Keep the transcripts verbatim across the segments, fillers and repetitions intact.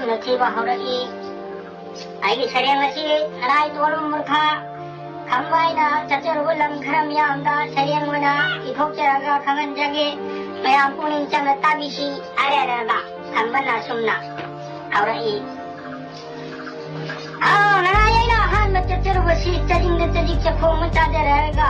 ꯅꯨꯡꯊꯤꯕ ꯍꯧꯔꯛꯏ꯫ ꯑꯩꯒꯤ ꯁꯩꯔꯦꯡ ꯑꯁꯤ ꯅꯅꯥꯏ ꯇꯣꯔꯨꯝ ꯃꯨꯔꯈꯥ ꯈꯪꯕ ꯑꯩꯅ ꯆꯠꯆꯔꯨꯕ ꯂꯝ ꯈꯔ ꯃꯤꯌꯥꯝꯗ ꯁꯩꯔꯦꯡ ꯑꯣꯏꯅ ꯏꯊꯣꯛꯆꯔꯒ ꯈꯪꯍꯟꯖꯒꯦ꯫ ꯃꯌꯥꯝ ꯄꯨꯛꯅꯤꯡ ꯆꯪꯅ ꯇꯥꯕꯤꯁꯤ ꯍꯥꯏꯔꯦ꯫ ꯑꯔꯦꯔꯦꯕ ꯈꯪꯕꯅ ꯑꯁꯨꯝꯅ ꯍꯧꯔꯛꯏ꯫ ꯑꯥ, ꯉꯔꯥꯡ ꯑꯩꯅ ꯑꯍꯥꯟꯕ ꯆꯠꯆꯔꯨꯕꯁꯤ ꯆꯔꯤꯡꯗ ꯆꯖꯤꯛ ꯆꯈꯣꯡ ꯑꯃ ꯆꯥꯖꯔꯒ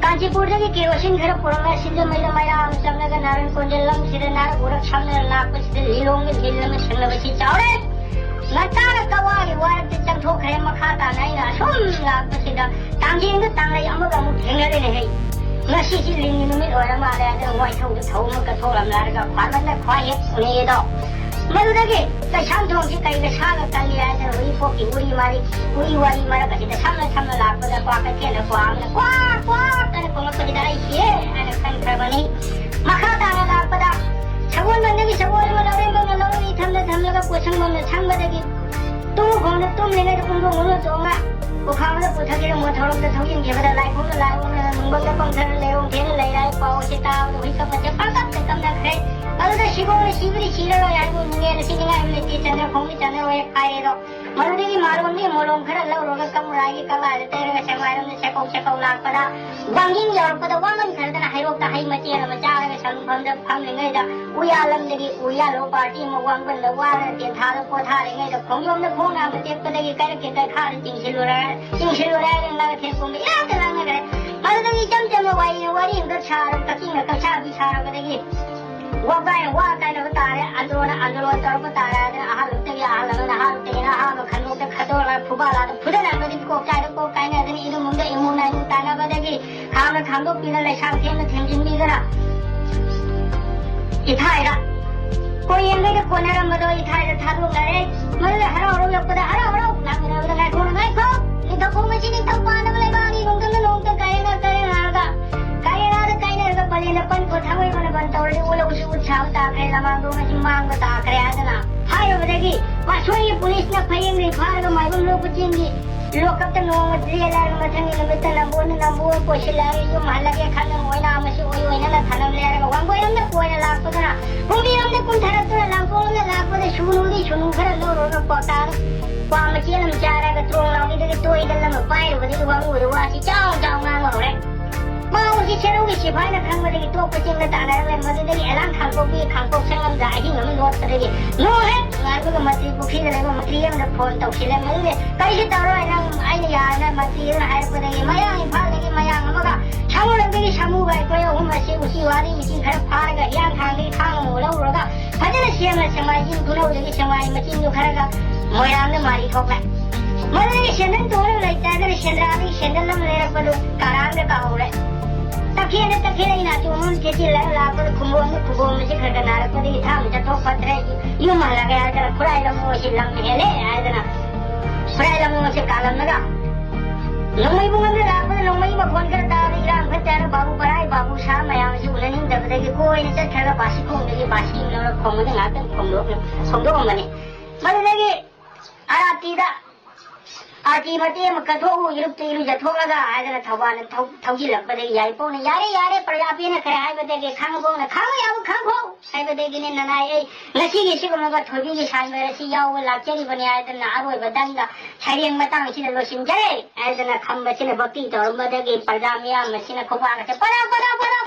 ꯀꯥꯟꯆꯤꯄꯨꯔꯗꯒꯤ ꯀꯦꯔꯣꯁꯤꯟ ꯈꯔ ꯄꯨꯔꯛꯂꯒ ꯁꯤꯡꯖꯃꯩꯗ ꯃꯩꯔꯥ ꯑꯃ ꯆꯪꯂꯒ ꯅꯥꯔꯟ ꯀꯣꯟꯖꯦꯜ ꯂꯝꯁꯤꯗ ꯅꯥꯔꯛ ꯎꯔꯛ ꯁꯝꯅ ꯂꯥꯛꯄꯁꯤꯗ ꯂꯤꯂꯣꯡꯒꯤ ꯂꯤꯟ ꯑꯃ ꯁꯦꯡꯅꯕꯁꯤ ꯆꯥꯎꯔꯦ꯫ ꯉꯟꯇꯥꯅ ꯀꯋꯥꯒꯤ ꯋꯥꯔꯛꯇ ꯆꯪꯊꯣꯛꯈ꯭ꯔꯦ꯫ ꯃꯈꯥ ꯇꯥꯅ ꯑꯩꯅ ꯑꯁꯨꯝ ꯂꯥꯛꯄꯁꯤꯗ ꯇꯥꯡꯖꯦꯡꯗ ꯇꯥꯡꯂꯩ ꯑꯃꯒ ꯑꯃꯨꯛ ꯊꯦꯡꯅꯔꯦꯅꯦ꯫ ꯍꯩ, ꯉꯁꯤꯁꯤ ꯂꯤꯟꯒꯤ ꯅꯨꯃꯤꯠ ꯑꯣꯏꯔ ꯃꯥꯜꯂꯦ꯫ ꯑꯗꯨꯅ ꯋꯥꯏꯊꯧꯗ ꯊꯧ ꯑꯃ ꯀꯠꯊꯣꯛꯂꯝꯂꯔꯒ ꯈ꯭ꯋꯥꯏꯃꯟꯗ ꯈ꯭ꯋꯥꯏ ꯍꯦꯛ ꯎꯅꯩꯌꯦꯗꯣ꯫ ꯃꯗꯨꯗꯒꯤ ꯀꯩꯁꯥꯝꯊꯣꯡꯁꯤ ꯀꯩꯒ ꯁꯥꯒ ꯀꯜꯂꯤ ꯍꯥꯏꯗꯅ ꯎꯔꯤꯄꯣꯛꯀꯤ ꯎꯔꯤ ꯃꯔꯤ, ꯎꯔꯤ ꯋꯥꯔꯤ ꯃꯔꯛ ꯑꯁꯤꯗ ꯁꯝꯅ ꯁꯝꯅ ꯂꯥꯛꯄꯗ ꯀ꯭ꯋꯥ ꯀꯩꯊꯦꯜꯗ ꯀ꯭ꯋꯥ ꯑꯃꯅ ꯀ꯭ꯋꯥ ꯀ꯭ꯋꯥ ꯀꯟꯅ ꯈꯣꯡꯂꯛꯄꯁꯤꯗ ꯑꯩ ꯁꯤꯌꯦ ꯍꯥꯏꯅ ꯈꯟꯈ꯭ꯔꯕꯅꯤ꯫ ꯃꯈꯥ ꯇꯥꯅ ꯂꯥꯛꯄꯗ ꯁꯒꯣꯜꯕꯟꯗꯒꯤ ꯁꯒꯣꯜ ꯑꯃ ꯂꯧꯔꯦꯝꯕꯝꯅ ꯂꯧꯔꯤ ꯊꯝꯅ ꯊꯝꯂꯒ ꯄꯣꯠꯁꯪꯕꯝꯅ ꯁꯪꯕꯗꯒꯤ ꯇꯨꯡ ꯈꯣꯡꯗ ꯇꯨꯝꯂꯤꯉꯩꯗ ꯄꯨꯡꯗꯣꯡ ꯃꯅꯨꯡ ꯆꯣꯡꯉ ꯄꯨꯈꯥꯡꯗ ꯄꯨꯊꯛꯈꯤꯗ ꯃꯣꯠ ꯊꯧꯔꯝꯗ ꯊꯧꯖꯤꯟꯈꯤꯕꯗ ꯂꯥꯏꯈꯣꯡꯗ ꯂꯥꯏꯑꯣꯡꯗꯅ ꯅꯨꯡꯕꯪꯗ ꯄꯪꯊꯔ ꯂꯩꯔꯣꯡ ꯊꯦꯅ ꯂꯩꯔꯦ꯫ ꯄꯥꯎꯁꯦ ꯇꯥꯕꯗ ꯍꯨꯏ ꯀꯞꯄꯁꯦ ꯄꯪꯀꯞꯇ ꯀꯞꯅꯈ꯭ꯔꯦ꯫ ꯑꯗꯨꯗ ꯁꯤꯕꯧꯅ ꯁꯤꯕꯗꯤ ꯁꯤꯔꯔꯣꯏ ꯍꯥꯏꯕꯨ ꯅꯤꯡꯉꯦꯅ ꯁꯤ ꯅꯤꯡꯉꯥꯏ ꯑꯃ ꯂꯩꯇꯦ꯫ ꯆꯟꯗ꯭ꯔ ꯈꯣꯡꯗꯤ ꯆꯟꯅꯔꯣꯏ ꯍꯥꯏꯔꯦꯗꯣ꯫ ꯃꯗꯨꯗꯒꯤ ꯃꯥꯂꯣꯝꯗꯒꯤ ꯃꯣꯂꯣꯝ ꯈꯔ ꯂꯧꯔꯨꯔꯒ ꯀꯃꯨꯔꯥꯒꯤ ꯀꯂꯥꯗ ꯇꯩꯔꯒ ꯁꯦꯛꯃꯥꯏꯔꯣꯝꯗ ꯁꯦꯀꯧ ꯁꯦꯀꯧ ꯂꯥꯛꯄꯗ ꯋꯥꯡꯖꯤꯡ ꯌꯧꯔꯛꯄꯗ ꯋꯥꯃꯟ ꯈꯔꯗꯅ ꯍꯩꯔꯣꯛꯇ ꯍꯩ ꯃꯆꯦꯠ ꯑꯃ ꯆꯥꯔꯒ ꯁꯪꯐꯝꯗ ꯐꯝꯂꯤꯉꯩꯗ ꯎꯌꯥꯜꯂꯝꯗꯒꯤ ꯎꯌꯥꯜꯂꯣ ꯄꯥꯔꯇꯤ ꯑꯃ ꯋꯥꯡꯕꯟꯗ ꯋꯥꯔꯒ ꯇꯦꯟꯊꯥꯗ ꯄꯣꯊꯥꯔꯤꯉꯩꯗ ꯈꯣꯡꯖꯣꯝꯗ ꯈꯣꯡ ꯅꯥꯝꯃ ꯇꯦꯛꯄꯗꯒꯤ ꯀꯩꯔꯛꯀꯤ ꯀꯩꯈꯥꯗ ꯆꯤꯡꯁꯤꯜꯂꯨꯔꯦ꯫ ꯆꯤꯡꯁꯤꯜꯂꯨꯔꯦ ꯍꯥꯏꯅ ꯂꯥꯡꯊꯦꯛ ꯄꯨꯝꯕ ꯏꯔꯥꯡꯗ ꯂꯥꯡꯅꯈ꯭ꯔꯦ꯫ ꯃꯗꯨꯗꯒꯤ ꯏꯆꯝ ꯆꯝꯕ ꯋꯥꯔꯤ, ꯋꯥꯔꯤ ꯑꯃꯈꯛ ꯁꯥꯔꯒ ꯀꯛꯆꯤꯡꯒ ꯀꯛꯆꯥꯕꯤ ꯁꯥꯔꯕꯗꯒꯤ ꯋꯥ ꯀꯥꯏ ꯋꯥ ꯀꯥꯏꯅꯕ ꯇꯥꯔꯦ꯫ ꯑꯟꯗꯣꯂꯟ, ꯑꯟꯗꯣꯂꯟ ꯇꯧꯔꯛꯄ ꯇꯥꯔꯦ ꯍꯥꯏꯗꯅ ꯑꯍꯜ ꯑꯃꯗꯒꯤ ꯑꯍꯜ ꯑꯃꯅ ꯅꯍꯥ ꯑꯃꯗꯒꯤ ꯅꯍꯥ ꯑꯃ ꯈꯟꯗꯣꯛꯇ ꯈꯟꯗꯣꯛꯂꯒ ꯐꯨꯕꯥꯜꯂꯥꯗ ꯐꯨꯗꯅꯕꯗꯤ ꯀꯣꯛ ꯆꯥꯏꯗ ꯀꯣꯛ ꯀꯥꯏꯅꯗꯅ ꯏꯃꯨꯡꯗ ꯏꯃꯨꯡ ꯅꯥꯏꯃꯨꯡ ꯇꯥꯅꯕꯗꯒꯤ ꯈꯥꯝꯅ ꯈꯥꯝꯗꯣꯛꯄꯤꯗꯅ ꯂꯩꯁꯥꯡ ꯊꯦꯝꯅ ꯊꯦꯝꯖꯤꯟꯕꯤꯗꯅ ꯏꯊꯥꯏꯗ ꯀꯣꯌꯦꯟꯗꯩꯗ ꯀꯣꯟꯅꯔꯝꯕꯗꯣ ꯏꯊꯥꯏꯗ ꯊꯥꯗꯣꯛꯅꯔꯦ꯫ ꯃꯗꯨꯗ ꯍꯔꯥꯎ ꯍꯔꯥꯎ ꯌꯣꯛꯄꯗ ꯍꯔꯥꯎ ꯍꯔꯥꯎ ꯂꯥꯡꯃꯤꯟꯅꯕꯗ ꯉꯥꯏꯈꯣ ꯉꯥꯏꯈꯣ, ꯅꯤꯡꯊꯧ ꯈꯣꯡꯕꯁꯤ ꯅꯤꯡꯊꯧ ꯄꯥꯟꯅꯕ ꯂꯩꯕꯥꯛꯅꯤ꯫ ꯅꯣꯡꯗꯝꯅ ꯅꯣꯡꯗꯝ ꯀꯥꯏꯅ ꯀꯥꯏꯅꯔꯒ ꯀꯥꯏꯅꯔꯒ ꯀꯥꯏꯅꯔꯒ ꯄꯂꯦꯟꯗ ꯄꯟ ꯄꯣꯠ ꯊꯥꯡꯃꯩꯕꯅ ꯕꯟ ꯇꯧꯔꯗꯤ ꯎꯂꯧꯁꯤ ꯎꯠ ꯁꯥꯕ ꯇꯥꯈ꯭ꯔꯦ, ꯂꯃꯥꯡꯗꯣꯡ ꯑꯁꯤ ꯃꯥꯡꯕ ꯇꯥꯈ꯭ꯔꯦ ꯍꯥꯏꯗꯅ ꯍꯥꯏꯔꯨꯕꯗꯒꯤ ꯋꯥꯁꯣꯏꯒꯤ ꯄꯨꯂꯤꯁꯅ ꯐꯌꯦꯡꯗꯒꯤ ꯐꯥꯔꯒ ꯃꯥꯏꯕꯝ ꯂꯣꯛꯄ ꯆꯤꯡꯒꯤ ꯂꯣꯀꯞꯇ ꯅꯣꯡꯃ ꯆꯦꯜꯂꯒ ꯃꯊꯪꯒꯤ ꯅꯨꯃꯤꯠꯇ ꯅꯝꯕꯣꯜꯗ ꯅꯝꯕꯣꯜ ꯀꯣꯏꯁꯤꯜꯂꯛꯑꯒ ꯌꯨꯝ ꯍꯜꯂꯒꯦ ꯈꯟꯗꯅ ꯑꯣꯏꯅꯥ ꯑꯃꯁꯨ ꯑꯣꯏ ꯑꯣꯏꯅꯅ ꯊꯅꯝ ꯂꯩꯔꯒ ꯋꯥꯡꯒꯣꯏꯔꯣꯝꯗ ꯀꯣꯏꯅ ꯂꯥꯛꯄꯗꯨꯅ ꯀꯨꯝꯕꯤꯔꯣꯝꯗ ꯀꯨꯝꯊꯔꯛꯇꯨꯅ ꯂꯥꯡꯒꯣꯜꯗ ꯂꯥꯛꯄꯗ ꯁꯨꯅꯨꯗꯤ ꯁꯨꯅꯨ ꯈꯔ ꯂꯧꯔꯨꯔꯒ ꯀ꯭ꯋꯥ ꯃꯆꯦꯠ ꯑꯃ ꯆꯥꯔꯒ ꯇ꯭ꯔꯣꯡ ꯂꯥꯎꯕꯤꯗꯒꯤ ꯇꯣꯏꯗ ꯑꯃ ꯄꯥꯏꯔꯨꯕꯗꯒꯤ ꯋꯥꯡꯉꯨꯗ ꯋꯥꯁꯤ ꯆꯥꯎ ꯆꯥꯎ ꯉꯥꯡꯕ ꯍꯧꯔꯦ꯫ ꯄꯥꯎꯁꯤ ꯁꯦꯔꯧꯒꯤ ꯁꯤꯐꯥꯏꯅ ꯈꯪꯕꯗꯒꯤ ꯇꯣꯛꯄ ꯆꯤꯡꯗ ꯇꯥꯟꯅꯔꯝꯂꯦ꯫ ꯃꯗꯨꯗꯒꯤ ꯑꯂꯥꯡ ꯈꯥꯡꯄꯣꯛꯄꯤ ꯈꯥꯡꯄꯣꯛ ꯁꯪꯉꯝꯗ ꯑꯍꯤꯡ ꯑꯃ ꯂꯣꯠꯄꯗꯒꯤ ꯅꯣꯡ ꯍꯦꯛ ꯅꯣꯡꯉꯥꯟꯕꯒ ꯃꯟꯇ꯭ꯔꯤ ꯄꯨꯈ꯭ꯔꯤꯗ ꯂꯩꯕ ꯃꯟꯇ꯭ꯔꯤ ꯑꯃꯗ ꯐꯣꯟ ꯇꯧꯁꯤꯜꯂꯦ꯫ ꯃꯗꯨꯗꯤ ꯀꯔꯤꯁꯨ ꯇꯧꯔꯣꯏ ꯅꯪ ꯑꯩꯅ ꯌꯥꯔꯅ ꯃꯟꯇ꯭ꯔꯤ ꯑꯗꯨꯅ ꯍꯥꯏꯔꯛꯄꯗꯒꯤ ꯃꯌꯥꯡ ꯏꯝꯐꯥꯜꯗꯒꯤ ꯃꯌꯥꯡ ꯑꯃꯒ ꯁꯥꯃꯨꯔꯣꯝꯗꯒꯤ ꯁꯥꯃꯨꯒ ꯑꯩꯈꯣꯏ ꯑꯍꯨꯝ ꯑꯁꯤ ꯎꯆꯤ ꯋꯥꯔꯤ ꯎꯆꯤ ꯈꯔ ꯐꯥꯔꯒ ꯍꯤꯌꯥꯡꯊꯥꯡꯗꯒꯤ ꯊꯥꯡ ꯑꯃ ꯂꯧꯔꯨꯔꯒ ꯐꯖꯅ ꯁꯦꯝꯂ ꯁꯦꯡꯃꯥꯏꯖꯤꯡ ꯈꯨꯅꯧꯗꯒꯤ ꯁꯦꯡꯃꯥꯏ ꯃꯆꯤꯟꯗꯨ ꯈꯔꯒ ꯃꯣꯏꯔꯥꯡꯗ ꯃꯥꯔꯤ ꯊꯣꯛꯂꯦ꯫ ꯃꯗꯨꯗꯒꯤ ꯁꯦꯟꯗꯟ ꯇꯣꯡꯂꯒ ꯂꯩꯇ꯭ꯔꯒꯅ ꯁꯦꯟꯗ꯭ꯔꯥꯗꯒꯤ ꯁꯦꯟꯗꯟ ꯑꯃ ꯂꯩꯔꯛꯄꯗꯨ ꯀꯔꯥꯡꯗ ꯀꯥꯍꯧꯔꯦ꯫ ꯇꯈꯦꯜꯗ ꯇꯈꯦꯜ ꯑꯩꯅ ꯑꯆꯣꯝ ꯑꯃ ꯊꯦꯠꯆꯤꯜꯂꯒ ꯂꯥꯛꯄꯗ ꯈꯨꯝꯕꯣꯝꯗ ꯈꯨꯝꯕꯣꯝ ꯑꯁꯤ ꯈꯔ ꯈꯔ ꯅꯥꯔꯛꯄꯗꯒꯤ ꯊꯥꯡ ꯆꯠꯊꯣꯛ ꯐꯠꯇ꯭ꯔꯦ꯫ ꯌꯨꯝ ꯍꯜꯂꯒꯦ ꯍꯥꯏꯗꯅ ꯈꯨꯔꯥꯏ ꯂꯝꯂꯣꯡ ꯑꯁꯤ ꯂꯝ ꯍꯦꯜꯂꯦ ꯍꯥꯏꯗꯅ ꯈꯨꯔꯥꯏ ꯂꯝꯂꯣꯡ ꯑꯁꯤ ꯀꯥꯂꯝꯂꯒ ꯅꯣꯡꯃꯩ ꯕꯨꯡ ꯑꯃꯗ ꯂꯥꯛꯄꯗ ꯅꯣꯡꯃꯩ ꯃꯈꯣꯟ ꯈꯔ ꯇꯥꯕꯗ ꯏꯔꯥꯡ ꯐꯠꯇꯦ ꯍꯥꯏꯅ ꯕꯥꯕꯨ ꯕꯔꯥꯏ ꯕꯥꯕꯨ ꯁꯥ ꯃꯌꯥꯝꯁꯤ ꯎꯅꯅꯤꯡꯗꯕꯗꯒꯤ ꯀꯣꯏꯅ ꯆꯠꯈ꯭ꯔꯒ ꯕꯥꯁꯤꯈꯣꯡꯗꯒꯤ ꯕꯥꯁꯤ ꯑꯃ ꯂꯧꯔ ꯈꯣꯡꯕꯗ ꯉꯥꯏꯍꯥꯛꯇꯪ ꯈꯣꯡꯗꯣꯛ-, ꯈꯣꯡꯗꯣꯛꯑꯝꯕꯅꯤ꯫ ꯃꯗꯨꯗꯒꯤ ꯑꯥꯔꯇꯤꯗ ꯑꯥꯔꯇꯤ ꯃꯇꯦꯛ ꯑꯃ ꯀꯠꯊꯣꯛꯎ, ꯏꯔꯨꯞꯇ ꯏꯔꯨꯖꯊꯣꯛꯂꯒ ꯍꯥꯏꯗꯅ ꯊꯧꯕꯥꯜꯅ ꯊꯧ-, ꯊꯧꯖꯤꯜꯂꯛꯄꯗꯒꯤ ꯌꯥꯏꯔꯤꯄꯣꯛꯅ "ꯌꯥꯔꯦ, ꯌꯥꯔꯦ, ꯄ꯭ꯔꯖꯥ ꯄꯦꯟꯅꯈ꯭ꯔꯦ" ꯍꯥꯏꯕꯗꯒꯤ ꯈꯥꯡꯉꯕꯣꯛꯅ "ꯈꯥꯡꯕ ꯌꯥꯕ ꯈꯥꯡꯈꯣ" ꯍꯥꯏꯕꯗꯒꯤꯅꯦ ꯅꯅꯥꯏ ꯑꯩ ꯉꯁꯤꯒꯤ ꯁꯤꯒꯨꯝꯂꯕ ꯊꯣꯏꯕꯤꯒꯤ ꯁꯥꯟꯕ ꯑꯁꯤ ꯌꯥꯎꯕ ꯂꯥꯛꯆꯔꯤꯕꯅꯤ ꯍꯥꯏꯗꯅ ꯑꯔꯣꯏꯕ ꯗꯟꯗ ꯁꯩꯔꯦꯡ ꯃꯇꯥꯡꯁꯤꯗ ꯂꯣꯏꯁꯤꯟꯖꯔꯦ ꯍꯥꯏꯗꯅ ꯈꯝꯕꯁꯤꯅ ꯚꯛꯇꯤ ꯇꯧꯔꯝꯕꯗꯒꯤ ꯄ꯭ꯔꯖꯥ ꯃꯤꯌꯥꯝ ꯑꯁꯤꯅ ꯈꯨꯄꯥꯛ ꯑꯁꯦ "ꯄꯔꯥ, ꯄꯔꯥ, ꯄꯔꯥ,